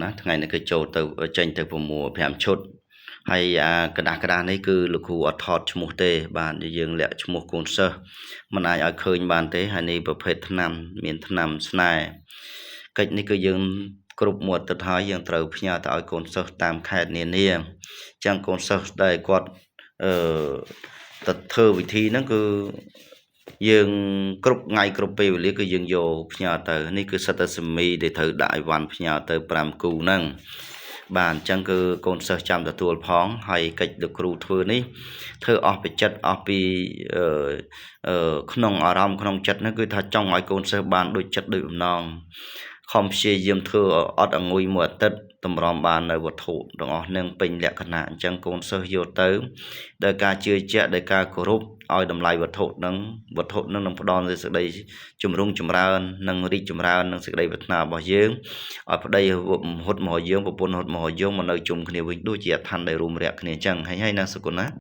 ណាថ្ងៃនេះគឺចូលទៅចេញទៅ6 5ឈុតហើយអាกระดาษกระดาษនេះគឺលោកគ្រូអត់ថតឈ្មោះទេបាទយើងលាក់ឈ្មោះកូនសិស្សមិនអាចឲ្យឃើញបានទេហើយនេះប្រភេទថ្នាំមានថ្នាំស្នេហ៍កិច្ចនេះគឺយើងគ្រប់មួយអាទិត្យហើយយើងត្រូវផ្ញើទៅឲ្យកូនសិស្សតាមខេត្តនានាចឹងកូនសិស្សដែលគាត់អឺទៅធ្វើវិធីហ្នឹងគឺយើងគ្រប់ថ្ងៃគ្រប់ពេលវេលាគឺយើងយកផ្ញើទៅនេះគឺសិតតែសមីដែលត្រូវដាក់អីវ៉ាន់ផ្ញើទៅ5គូហ្នឹងបាទអញ្ចឹងគឺកូនសិស្សចាំទទួលផងហើយកិច្ចលោកគ្រូធ្វើនេះធ្វើអស់ពីចិត្តអស់ពីអឺក្នុងអារម្មណ៍ក្នុងចិត្តហ្នឹងគឺថាចង់ឲ្យកូនសិស្សបានដូចចិត្តដូចបំណងខំព្យាយាមធ្វើអត់អងុយមួយអាទិត្យតម្រាំបាននៅវត្ថុទាំងអស់នឹងពេញលក្ខណៈអញ្ចឹងកូនសិស្សយកទៅដោយការជឿជាក់ដោយការគោរពឲ្យតម្លៃវត្ថុនឹងវត្ថុនឹងនឹងផ្ដល់នូវសេចក្តីជំរុងចម្រើននិងរីកចម្រើននិងសេចក្តីប្រាថ្នារបស់យើងឲ្យប្តីហត់មកយើងប្រពន្ធហត់មកយើងមកនៅជុំគ្នាវិញដូចជាអដ្ឋានដែលរួមរយៈគ្នាអញ្ចឹងហើយហើយណាសុគន្ធណា។